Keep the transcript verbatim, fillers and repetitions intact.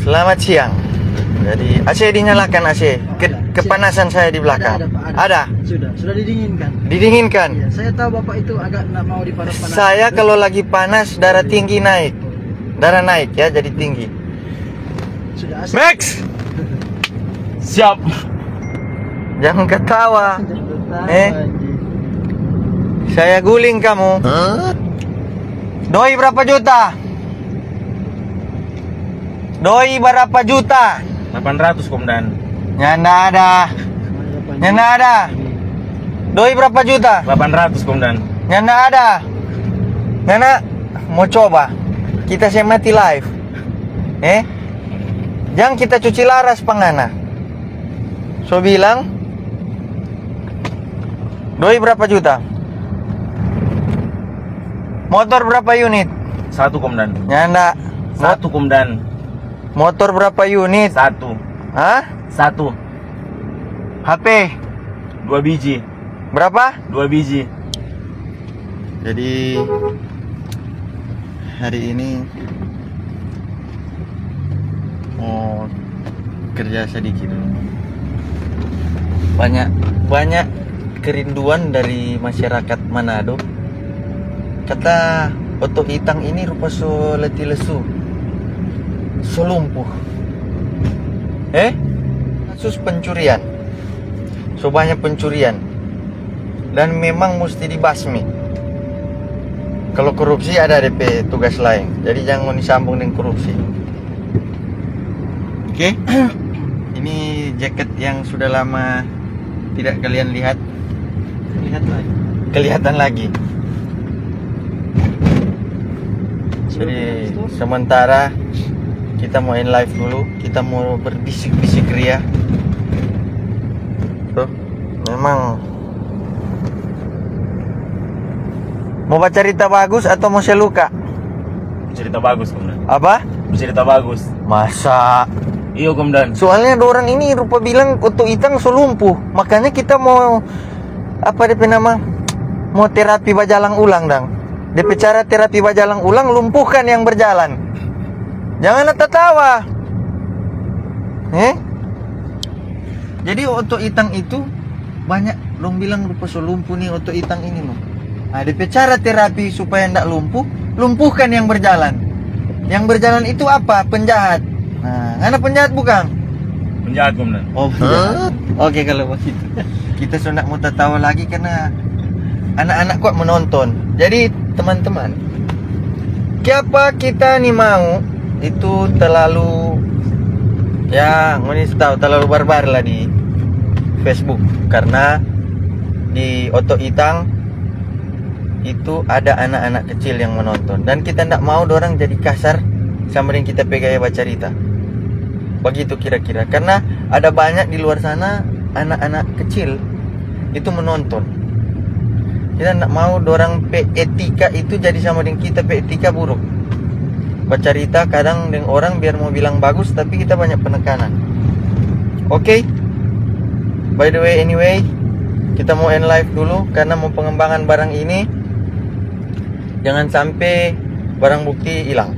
Selamat siang. Jadi, A C dinyalakan, A C. Ke-, kepanasan saya di belakang. Ada, ada, Pak, ada. Ada? Sudah, sudah didinginkan. Didinginkan? Iya, saya tahu Bapak itu agak nggak mau dipanas-panas. Saya kalau lagi panas, darah tinggi naik. Darah naik ya, jadi tinggi. Sudah A C. Max! Siap. Jangan ketawa. Jangan ketawa, eh? Anjing. Saya guling kamu. Hah? Doi berapa juta? Doi berapa juta? Delapan ratus, Komandan. Nyanda ada. Nyanda ada. Doi berapa juta? Delapan ratus, Komandan. Nyanda ada. Ngana mau coba? Kita se mati live. Eh? Jang kita cuci laras pa ngana. So bilang, doi berapa juta? Motor berapa unit? Satu, Komandan. Nyanda. Mo- Satu, Komandan. Motor berapa unit? Satu. Hah? Satu. H P? Dua biji. Berapa? Dua biji. Jadi, hari ini mau kerja sedikit dulu. Banyak, banyak kerinduan dari masyarakat Manado. Kata Oto Itang ini rupa so letih lesu, so lumpuh. Eh? Kasus pencurian. So banyak pencurian. Dan memang musti dibasmi. Kalau korupsi ada depe tugas lain. Jadi jangan ngoni sambung deng korupsi. Oke. Ini jaket yang sudah lama tidak kalian lihat. Lihat lagi. Kelihatan lagi. Jadi sementara kita mau end live dulu, kita mau berbisik-bisik ria. Tuh, memang mau bacarita bagus atau mau seluka? Cerita bagus, Komandan. Apa? Cerita bagus. Masa? Iyo, Komandan. Soalnya dorang ini rupa bilang Oto Itang so lumpuh, makanya kita mau, apa depe nama, mau terapi bajalang ulang dang. Depe cara terapi bajalang ulang, lumpuhkan yang berjalan. Jangan tatawa. Eh? Jadi Oto Itang itu banyak dong bilang rupa so lumpuh ni Oto Itang ini loh. Nah, depe cara terapi supaya ndak lumpuh, lumpuhkan yang berjalan. Yang berjalan itu apa? Penjahat. Nah, ngana penjahat bukang? Penjahat, Komandan. Oh, penjahat. Oke, kalau begitu. Kita so ndak mau tatawa lagi karena anak-anak kuat menonton. Jadi, teman-teman, kiapa kita ni mau itu terlalu, ya, ngoni so tau, terlalu barbar lah di Facebook. Karena di Oto Itang itu ada anak-anak kecil yang menonton. Dan kita ndak mau dorang jadi kasar sama deng kita pe gaya bacarita. Bagitu kira-kira. Karena ada banyak di luar sana anak-anak kecil itu menonton. Kita ndak mau dorang pe etika itu jadi sama deng kita pe etika buruk. Bacarita kadang deng orang biar mau bilang bagus, tapi kita banyak penekanan. Oke? By the way, anyway, kita mau end live dulu karena mau pengembangan barang ini. Jangan sampe barang bukti ilang.